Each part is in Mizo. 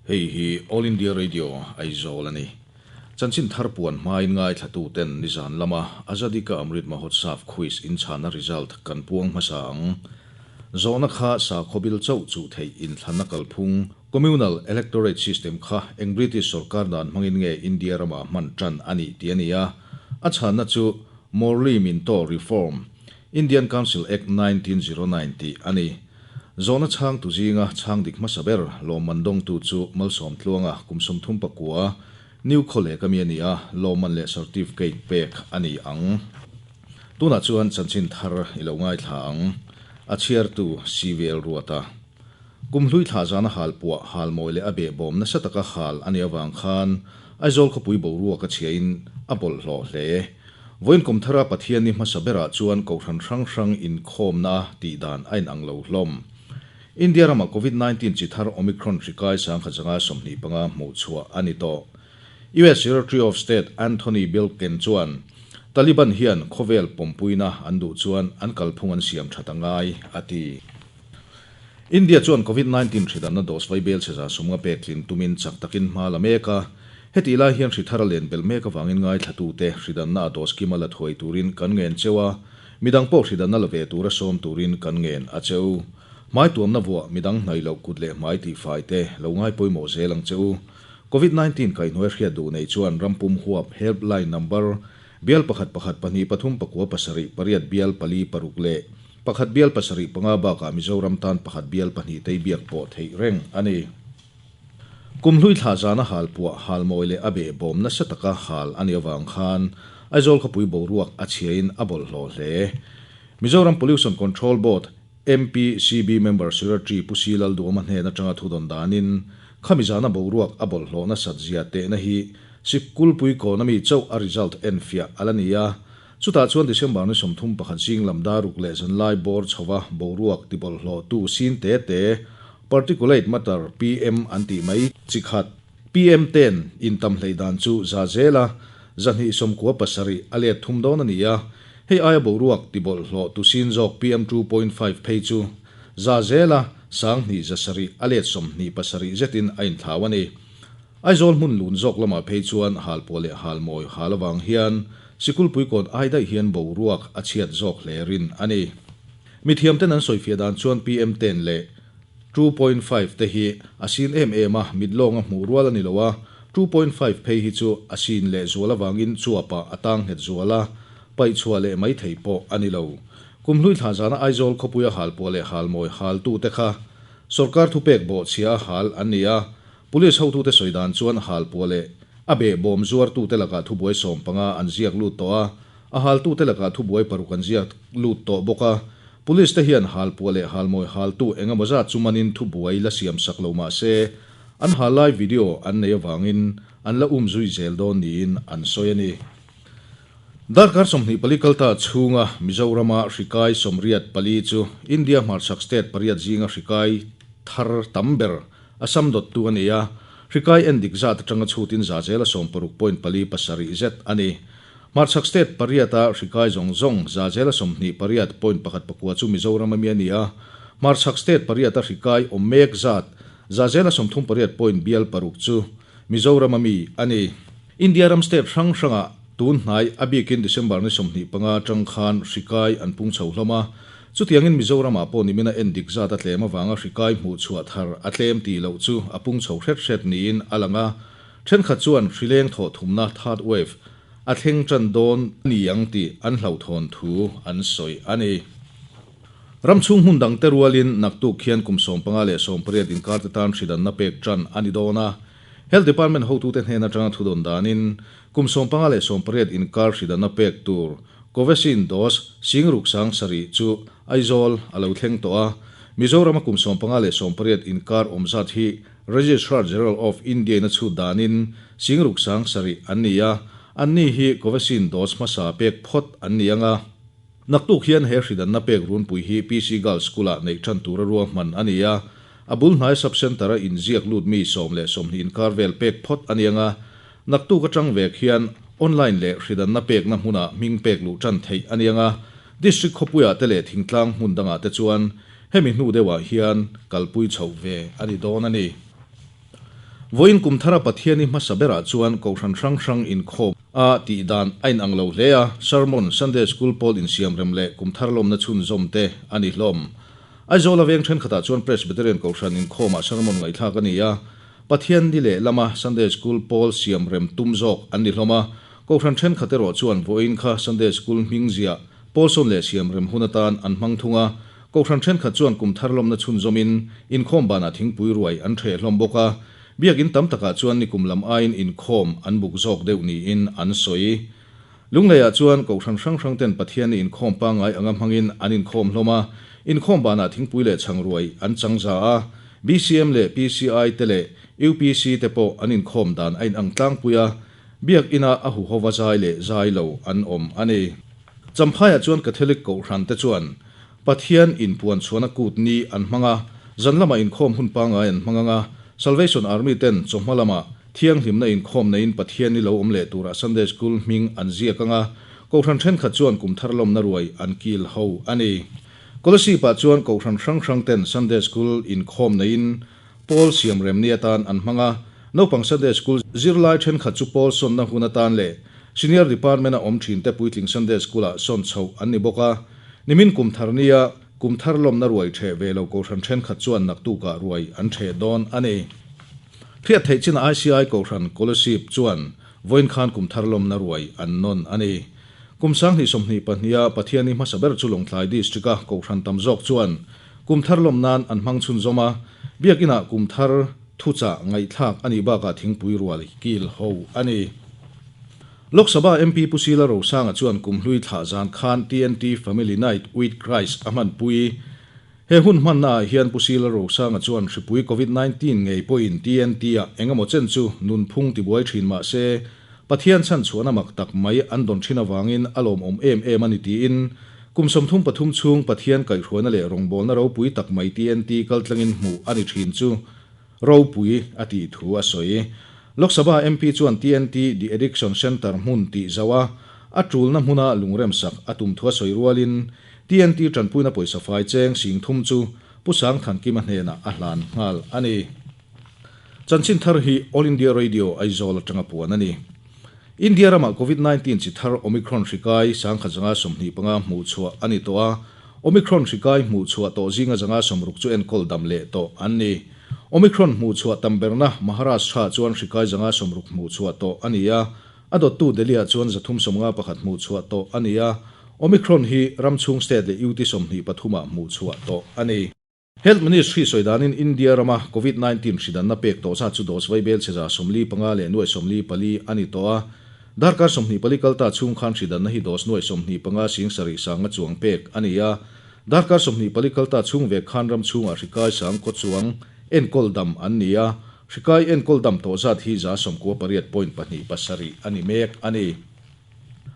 Hei hi All India Radio Aizawl a ni. Chanchin thar puan hmain ngaithlatuten nizan lama Azadi Ka Amrit Mahotsav Quiz inchhana result kan puang hmasa ang. Zawhna kha sakhaw bil chauh chuh theih inthlanna kalphung, Communal Electorate System kha eng British sorkar dan hmangin nge India ramah hman tan a nih tih a ni a. A chhanna chu Morley Minto Reform, Indian Council Act 1909 tih a ni. Zawhna chhangtu zinga chhang dik hmasa ber lawmman dawngtu chu Malsawm Tluanga kum 39, New Khawlek ami a ni a, lawmman leh certificate pek a ni ang. Tunah chuan chanchin thar i lo ngaithla ang. A chhiartu CVL Ruata. Kum hlui thlah zana hal puah hal mawi leh a behbawm nasa taka hal a nih avang khan Aizawl khawpui boruak a chhiain a bawlhhlawh hle. Vawiin kum thara Pathianni hmasa berah chuan kohhran hrang hrang inkhawmna a tih dan a inang lo hlawm. India ramah Covid 19 chi thar Omicron hri kai 1125 hmuh chhuah a ni tawh. US Secretary of State Anthony Bilken chuan Taliban hian khawvel pawmpuina an duh chuan an kalphung an siam that a ngai, a ti. India chuan Covid 19 hridanna dose vai bel chhe za sumnga pek tlin tumin chak takin hma la mek a. Hetih lai hian hri thar a len belh mek avangin ngaithlatute hridanna a dose kima la thuai turin kan ngen cheu a, midang pawh hridanna la ve tura sawm turin kan ngen a cheu. Hmai tuamna vuah midang hnaih loh kut leh hmai tihfai te lo ngai pawimawh zel ang che u. Covid 19 kaihhnuai hriat duh nei chuan rampum huap helpline number bial pakhat pakhat pahnih pathum pakua pasarih pariat bial pali paruk leh Pakhat bial pasarih panga bakah Mizoram tan pakhat bial pahnih tei biak pawh theih reng a ni. Kum hlui thlah zana hal puah hal mawi leh a beh bawm nasa taka hal a nih avang khan Aizawl khawpui boruak a chhiain a bawlhhlawh hle. Mizoram Pollution Control Board, MPCB, Member Secretary Pu Si Lalduama hnen atanga thudawn danin khami zana boruak a bawlhhlawh nasat zia tehna hi Sikulpui kawn ami chauh a result enfiah a la ni a, Chutah chuan December ni 31 zing lam daruk leh zanlai bawr chhova boruak tibawlhhlawhtu sin te te, particulate matter, PM, an tih mai chi khat. PM ten intam hleih dan chu za zela 297 a let thum dawn a ni a, hei aia boruak tibawlhhlawhtu sin zawk PM 2.5 phei chu za zela 2700 a let 27 zetin a inthlau a ni. Aizawl hmun lun zawk lamah phei chuan halpuah leh halmawi hal avang hian Sikulpui kawn ai daih hian boruak a chhiat zawk hle rin a ni. Mithiamten an sawifiah dan chuan PM ten leh 2.5 te hi a sin em em a, mit lawnga hmuh rual a ni lo a, 2.5 phei hi chu a sin leh zual avangin chuapah a tang nghet zual a, paih chhuah leh mai thei pawh a ni lo. Kum hlui thla zana Aizawl khawpuia halpuah leh halmawi haltute kha sawrkar thupek bawhchhia a hal an ni a, Police hotute sawi dan chuan halpuah leh a behbawm zuartute lakah thubuai 15 an ziak lut tawh a, a haltute lakah thubuai paruk an ziak lut tawh bawk a. Police te hian halpuah leh halmawi haltu eng emaw zat chu manin thubuai la siam sak lo mah se, an hal lai video an nei avangin an la um zui zel dawn niin an sawi a ni. Darkar 24 kalta chhunga Mizorama hri kai 84 chu India hmarchhak state pariat zinga hri kai thar tam ber Assam dawttu a ni a, hri kai en dik zat atanga chhutin za zela 60.47 zet a ni. Hmarchhak state pariata hri kai zawng zawng za zela 28.19 chu Mizoram ami a ni a, hmarchhak state pariata hri kai awm mek zat za zela 38 point bial paruk chu Mizoram ami a ni. India ram state hrang hrangah tun hnai a bikin December ni 25 atang khan hri kai an pung chho hlawm a, Chutiangin Mizoramah pawh nimina en dik zat a tlem avanga hri kai hmuh chhuah thar a tlem tih loh chu a pung chho hret hret niin a lang a, thenkhat chuan hri leng thawh thumna, third wave, a thleng tan dawn a ni ang tih an hlauhthawn thu an sawi a ni. Ram chhung hmun dangte rualin naktuk khian kum 15 leh 18 inkarte tan hri danna pek tan a ni dawn a, Health Department hotute hnen atanga thu dawn danin kum 15 leh 18 inkar hri danna pek tur Covaxin dose singruk sang sarih chu Aizawl a lo thleng tawh a, Mizorama kum 15 leh 18 inkar awm zat hi Registrar General of India-in a chhut danin singruk sang sarih an ni a, anni hi Covaxin dose hmasa pek phawt an ni ang a. Naktuk hian he hridanna pek runpui hi PC Girls School-ah neih tan tura ruahman a ni a, a bul hnai sub-centre-a inziak lut mi 10 leh 20 inkar vel pek phawt a ni ang a, Naktuk atang vek hian online leh hridanna pekna hmunah hming pek luh tan theih a ni ang a, District khawpuiah te leh thingtlang hmun dangah te chuan hemi hnu deuhah hian kalpui chhoh ve a ni dawn a ni. Vawiin kum thara Pathiani hmasa berah chuan Kohhran hrang hrang inkhawm a tih dan a inang lo hle a, sermon, Sunday School pawl insiamrem leh kum thar lawmna chhunzawm te a ni hlawm. Aizawla veng thenkhatah chuan Presbyterian Kohhran inkhawmah sermon ngaihthlak a ni a, Pathian ni leh lama Sunday School pawl siamrem tum zawk an ni hlawm a, Kohhran thenkhat erawh chuan vawiin kha Sunday School hming ziah pawl sawn leh siamrem hun atan an hmang thung a, Kohhran thenkhat chuan kum thar lawmna chhunzawmin inkhawm banah thingpui ruai an hreh hlawm bawk a, biakin tam takah chuan nikum lam aiin inkhawm an buk zawk deuh niin an sawi. Lungleiah chuan Kohhran hrang hrang ten Pathianni inkhawm pangngai anga hmangin an inkhawm hlawm a, inkhawm banah thingpui leh chhang ruai an chang za a, BCM leh PCI te leh UPC te pawh an inkhawm dan a inang tlangpui a, biakina a huhova zai leh zai lo an awm a ni. Champhaiah chuan Catholic Kohhran te chuan Pathian inpuan chhuahna kut ni an hmang a, zan lamah inkhawm hun pangngai an hmang ang a, Salvation Army ten chawhma lamah thianghlimna inkhawm neiin Pathian ni lo awm leh turah Sunday School hming an ziak ang a, Kohhran thenkhat chuan kum thar lawmna ruai an kil ho a ni. Kolasib-ah chuan Kohhran hrang hrang ten Sunday School inkhawm neiin Pawl siamrem ni atan an hmang a, naupang Sunday School zirlai thenkhat chu pawl sawnna hun atan leh Senior Department-a awm thinte puitling Sunday School-ah sawn chhoh an ni bawk a. Nimin kum thar nia kum thar lawmna ruai theh ve lo Kohhran thenkhat chuan naktukah ruai an theh dawn a ni. Hriat theih chin ICI Kohhran Kolasib chuan vawiin khan kum thar lawmna ruai an nawn a ni. Kum 2022-a Pathianni hmasa ber chu Lawngtlai District-a Kohhran tam zawk chuan Kum thar lawm nan an hmang chhunzawm a, biakinah kum thar thuchah ngaihthlak a nih bakah thingpui rual kil ho a ni. Lok Sabha MP Pu Sila Rosanga chuan kum hlui thlah zan khan TNT Family Night with Christ a hmanpui. He hun hmanna ah hian Pu Sila Rosanga chuan hripui Covid 19 ngei pawhin TNT ah engemaw chen chu nunphung tibuai thin mah se Pathian chhan chhuahna mak tak mai an dawn thin avangin a lawmawm em em a ni tiin Kum 33 chhung Pathian kaihhruaina leh rawngbawlna ropui tak mai TNT kaltlangin hmuh a ni thin chu ropui a tih thu a sawi. Lok Sabha MP chuan TNT De Addiction Centre hmun tih zauh a, a tulna hmuna lungremsak a tum thu a sawi rualin TNT tanpuina pawisa fai cheng sing thum chu Pu Sangthankima hnenah a hlan nghal a ni. Chanchin thar hi All India Radio Aizawl atanga puan a ni. India ramah Covid 19 chi thar Omicron hri kai 1125 hmuh chhuah a ni tawh a, Omicron hri kai hmuh chhuah tawh zinga 60 chu enkawl dam leh tawh an ni. Omicron hmuh chhuah tam berna Maharashtra chuan hri kai 160 hmuh chhuah tawh a ni a, a dawttu Delhi-ah chuan 351 hmuh chhuah tawh a ni a, Omicron hi ram chhung state leh UT 23 ah hmuh chhuah tawh a ni. Health Ministry sawi danin India rama Covid 19 hridanna pek tawh zat chu dose vaibel chhe 55 leh nuai 44 a ni tawh a. Darkar 24 kalta chhung khan hridanna hi dose nuai 25 sing sarih sanga chuang pek a ni a. Darkar 24 kalta chhung vek khan ram chhungah hrikai sang kaw chuang enkawl dam an ni a. Hrikai enkawl dam tawh zat hi 98.27 a ni mek a ni.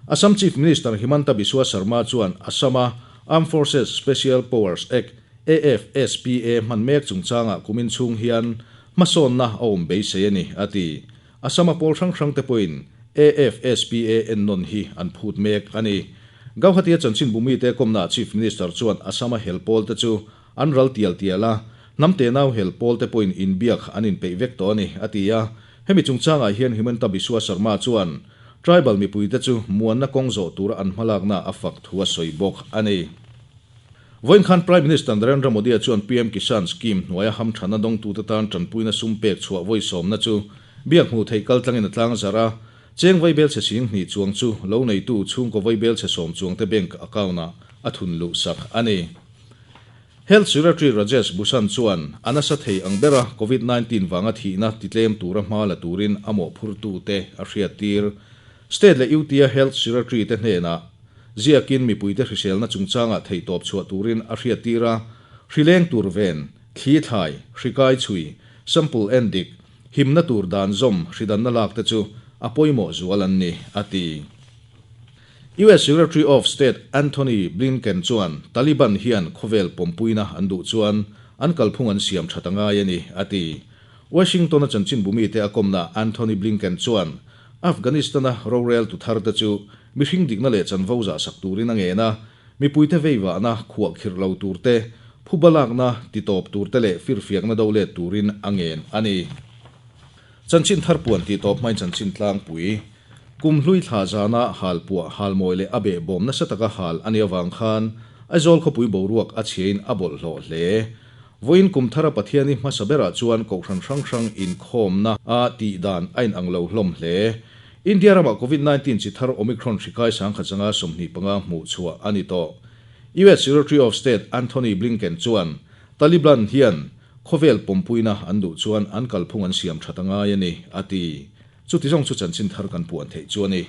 Assam Chief Minister Himanta Biswa Sarma chuan Assam-a Armed Forces Special Powers Act, AFSPA, hman mek chungchangah kumin chhung hian hmasawnna a awm beisei a ni, a ti. Assam-a pawl hrang hrangte pawhin AFSPA ennawn hi an phut mek a ni. Gauhati-a chanchinbu mite kawmnaah Chief Minister chuan Assam-a hel pawlte chu an ral tial tial a, hnam tenau hel pawlte pawhin inbiak an inpeih vek tawh a ni, a ti a. Hemi chungchangah hian Himanta Biswa Sarma chuan Tribal mipuite chu muanna kawng zawh tura an hmalakna a fak thu a sawi bawk a ni. Vawiin khan Prime Minister Narendra Modi-a chuan PM Kisan Scheme hnuaia hamthanna dawngtute tan tanpuina sum pek chhuah vawi sawmna chu biak hmuh theih kaltlangin a tlang zarh a, cheng vaibel chhe sing hnih chuang chu lo neitu chhungkaw vaibel chhe sawm chuangte bank account-ah a thun luh sak a ni. Health Secretary Rajesh Bhushan chuan a nasa thei ang bera Covid 19 vanga thihna titlem tura hma la turin a mawhphurtute a hriattir. State leh UT-a Health Secretary te hnenah ziakin mipuite hriselna chungchangah theihtawp chhuah turin a hriattir a, hrileng tur ven, thli thlai, hrikai chhui, sample en dik, himna tur dan zawm hridanna lak te chu a pawimawh zual an ni, a ti. US Secretary of State Antony Blinken chuan Taliban hian khawvel pawmpuina an duh chuan an kalphung an siam that a ngai a ni, a ti. Washington-a chanchinbu mite a kawmna Antony Blinken chuan Afghanistan-a roreltu tharte chu mihring dikna leh chanvo zahsak turin a ngen a, mipuite veivahna khuah khirh lo turte, phuba lakna titawp turte leh firfiakna do let turin a ngen a ni. Chanchin thar puan tih tawp hmain chanchin tlangpui, Kum hlui thla zana halpuah, halmawi leh a behbawm nasa taka hal a nih avang khan Aizawl khawpui boruak a chhiain a bawlhhlawh hle. Vawiin kum thara Pathianni hmasa berah chuan kohhran hrang hrang inkhawmna ah tih dan a inang lo hlawm hle. India ramah Covid 19 chi thar Omicron hri kai 1125 hmuh chhuah a ni tawh. US Secretary of State Anthony Blinken chuan Taliban hian khawvel pawmpuina an duh chuan an kalphung an siam that a ngai a ni, a ti. Chuti zawng chu chanchin thar kan puan theih chu a ni.